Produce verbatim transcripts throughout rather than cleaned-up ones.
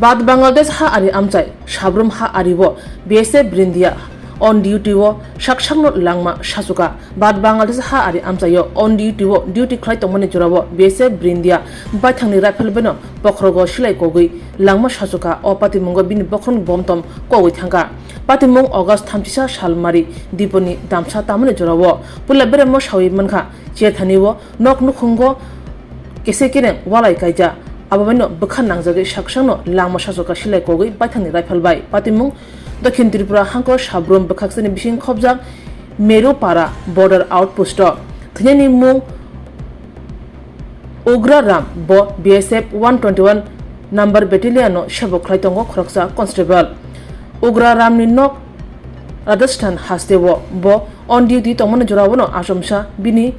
Bad Bangladesh ha ari amchai, sabrum ha ari o B S F Brindia on duty o sak sakno langma sachuka. Bad Bangladesh ha ari amchai o on duty o duty khlai tongmani jora o B S F Brindia baithangni rifle bai no bokhorogo silai kogwi langma sachuka. O patimungo bini bokhorokni bomtom kogwi thangkha. Patimung August thamchisa sal mari diponi damsa tamani jora o puila beremo sawi mankha. Chethani o nok nukhungo kese kereng walai kaija. Abo bai no bwkha nangjagwi sak sakno langma sachuka silai kogwi baithangni rifle bai. Patimung Dokhin Tripura hangkor sabrum bwkhaksani bising khobjak Merupara border outpost o thwinani mung Ugra Ram, bo B S F one twenty-one number battalion no sebo khlai tongo khoroksa constable. Ugra Ram ni nok Rajasthan haste o bo on duty tongmani jora o no achomsa bini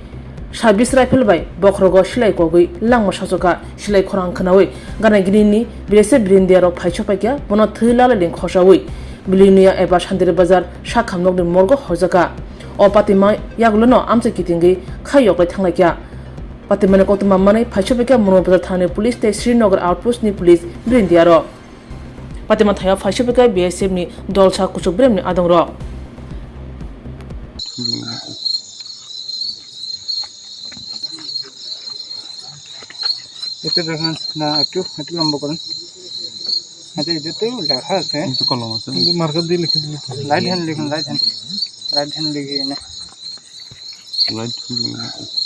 service rifle bai bokhorogo silai kogwi langma sachuka. Silai khorang khwnawi gana gini ni B S F Brindia rok phai sopaikha, bono thwi lalailing khosawi Bilonia eba Shantir Bazar sakhamnokni morgo horjakha. O patima yagulo no amchai kitingwi kha yoklai thanglaikha. Patimani koktwma manwi phaisopaikha Mono Bazar thani police tei Srinagar outpost ni police Brindia rok. Patima thaio phaisopaikha B S F ni dolsa kuchuk bremni adongrok. এতে দেখেন না, একটু, একটু লম্বা করেন। আচ্ছা, এটাতেও লেখা আছে। একটু কলম আছে। কিন্তু মার্কার দিয়ে লিখে দিলে তো। রাইট হ্যান্ড লিখুন, রাইট হ্যান্ড। রাইট হ্যান্ড লিখে এনে। রাইট হ্যান্ড লিখে।